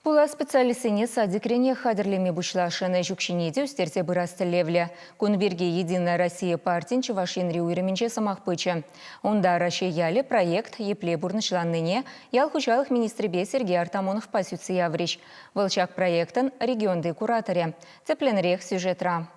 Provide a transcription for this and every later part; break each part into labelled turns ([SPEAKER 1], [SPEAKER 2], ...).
[SPEAKER 1] Пулас специалистсене садикренех хатӗрлеме пуҫласшӑн ӗҫ укҫине те ӳстерсе пырас тӗллевлӗ. Кун пирки «Единая Россия» партин Чӑваш Енри уйрӑмӗнче сӑмах пычӗ. Унта «Раҫҫей ялӗ» проект епле пурнӑҫланнине ял хуҫалӑх министрӗпе Сергей Артамоновпа сӳтсе яврӗҫ. Вӑл ҫак проектӑн регионти кураторӗ. Тӗплӗнрех сюжетра.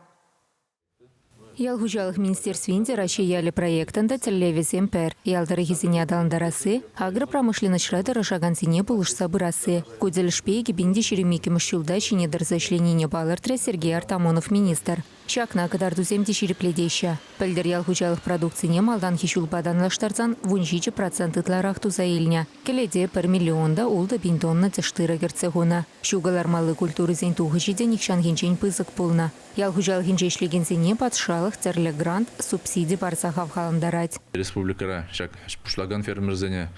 [SPEAKER 1] Ял хуҫалӑх министерствин те Раҫҫей ялӗ проектӑн та тӗллевӗсем пӗр: ял тӑрӑхӗсене аталантарасси, агропромышленноҫра тӑрӑшакансене пулӑшса пырасси. Ку тӗлӗшпе 2022 ҫулта ҫине тӑрса ӗҫленине палӑртрӗ Сергей Артамонов министр. Ҫакна кӑтартусем те ҫирӗплетеҫҫӗ. Пӗлтӗр ял хуҫалӑх продукцине малтанхи ҫулпа танлаштарсан 17% ытларах туса илнӗ. Кӗлете пӗр миллион та 6000 тонна тӗш тырӑ кӗртсе хунӑ. Ҫу кӑлармалли культурӑсен тухӑҫӗ те нихҫанхинчен пысӑк пулнӑ. Ял хуҫалӑхӗнче ӗҫлекенсене патшалӑх тӗрлӗ грант, субсиди парса хавхалантарать.
[SPEAKER 2] Республикӑра ҫак пуҫлакан фермерсене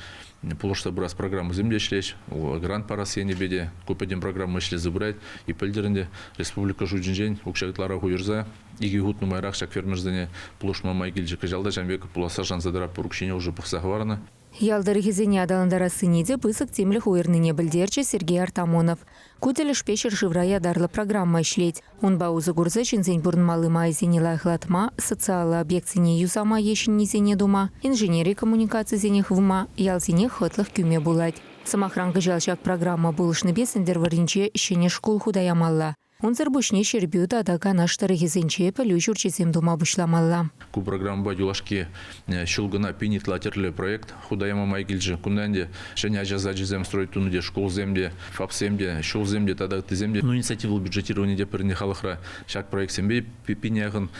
[SPEAKER 2] пулӑшса пырас программӑсем те ӗҫлеҫ. Грант парас енӗпе те ку пӗтӗм программа ӗҫлесе пырать. И пӗлтӗр ӗнтӗ республика шучӗнчен укҫа ытларах уйӑрса икӗ хут нумайрах ҫак фермерсене пулӑшма май килчӗ. Кӑҫал та ҫавӑн пек пуласса шанса тӑратпӑр, укҫине уже пӑхса хӑварнӑ.
[SPEAKER 1] Ял тӑрӑхӗсене аталантарассине те пысӑк тимлӗх уйӑрнине пӗлтерчӗ Сергей Артамонов. Ку тӗлӗшпе ҫӗршывра ятарлӑ программа ӗҫлет. Унпа усӑ курса ҫынсен пурӑнмалли майӗсене лайӑхлатма, социаллӑ объектсене юсама е ҫӗннисене тума, инженери коммуникацисене хывма, ялсене хӑтлӑх кӳме пулать. Сӑмахран, кӑҫал ҫак программа пулӑшнипе Сӗнтӗрвӑрринче ҫӗнӗ шкул хута ямалла. Унсӑр пуҫне Ҫӗрпӳ тата Канаш тӑрӑхӗсенче пӗлӳ ҫурчӗсем тума пуҫламалла.
[SPEAKER 2] Ку программӑпа юлашки ҫул кӑна пин ытла тӗрлӗ проект хута яма май килчӗ. Кунта ӗнтӗ ҫӗнӗ ача сачӗсем строить тунӑ те, шкулсем те, ФАПсем те, ҫулсем те тата ыттисем те. Ну, инициативӑллӑ бюджетировани те пӗрне халӑхра ҫак проектсемпе пин яхӑн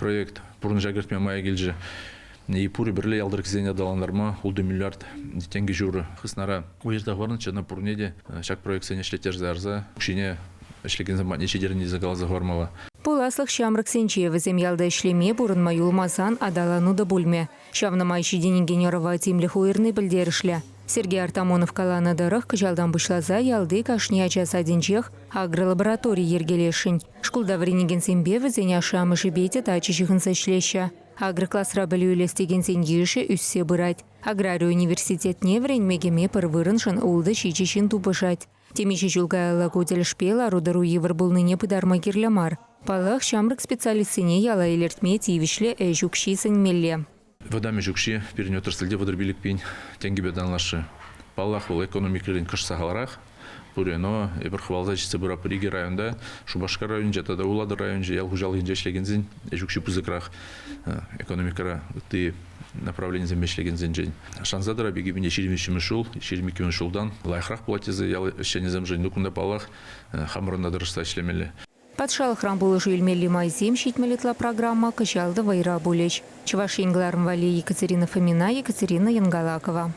[SPEAKER 2] проект пурнӑҫа кӗртме май килчӗ. И пурӗ пӗрле ял тӑрӑхӗсене аталантарма ултӑ миллиард тенкӗ ҫурӑ хыснара уйӑрса хӑварнӑччӗ, ӑна пурне те ҫак проектсене ӗҫлеттерсе ярса укҫине ӗҫлекенсем патне ҫитернӗ тесе каласа хӑвармалла.
[SPEAKER 1] Пуласлӑх ҫамрӑксенче вӗсем ялта ӗҫлеме, пурӑнма юлмасан аталану та пулмӗ. Ҫавна май ҫитӗнекен ӑрӑва тимлӗх уйӑрни пӗлтерӗшлӗ. Сергей Артамонов каланӑ тӑрӑх, кӑҫалтан пуҫласа ялти кашни ача садӗнчех агролаборатори йӗркелесшӗн. Шкулта вӗренекенсемпе вӗсен ашшӗ-амӑшӗпе те тачӑ ҫыхӑнса ӗҫлеҫҫӗ. Агрокласра пӗлӳ илес текенсен йышӗ ӳссе пырать. Аграри университетне вӗренме кӗме пӗр вырӑншӑн ултӑ-ҫичӗ ҫын тупӑшать. Темиҫе ҫул каялла ку тӗлӗшпе лару-тӑру йывӑр пулнине пытарма кирлӗ мар. Паллах, ҫамрӑк специалистсене яла илӗртме тивӗҫлӗ ӗҫ укҫи сӗнмелле.
[SPEAKER 2] Вӑтам ӗҫ укҫи пирӗн отрасльте 35 пин тенкӗпе танлашрӗ. Паллах, вӑл экономикӑран кӑшт сахалрах пулӗ, но эпир хӑвалса ҫитсе пыратпӑр икӗ районта, Шупашкар районӗнче тата Улатӑр районӗнче ял хуҫалӑхӗнче ӗҫлекенсен ӗҫ укҫи пысӑкрах экономикӑра ытти направленисемпе ӗҫлекенсенчен. Шанса тӑрап 2023 ҫул, 22 ҫултан лайӑхрах пулать тесе ял ӗҫченӗсемшӗн. Ну, кунта, паллах, хамӑрӑн та тӑрӑшса ӗҫлемелле.
[SPEAKER 1] Патшалӑхран пулӑшу илмелли майсем 70 ытла программа кӑҫал та вӑйра пулӗҫ. Чӑваш Ен кӑларӑм валли Екатерина Фомина, Екатерина Янгалакова.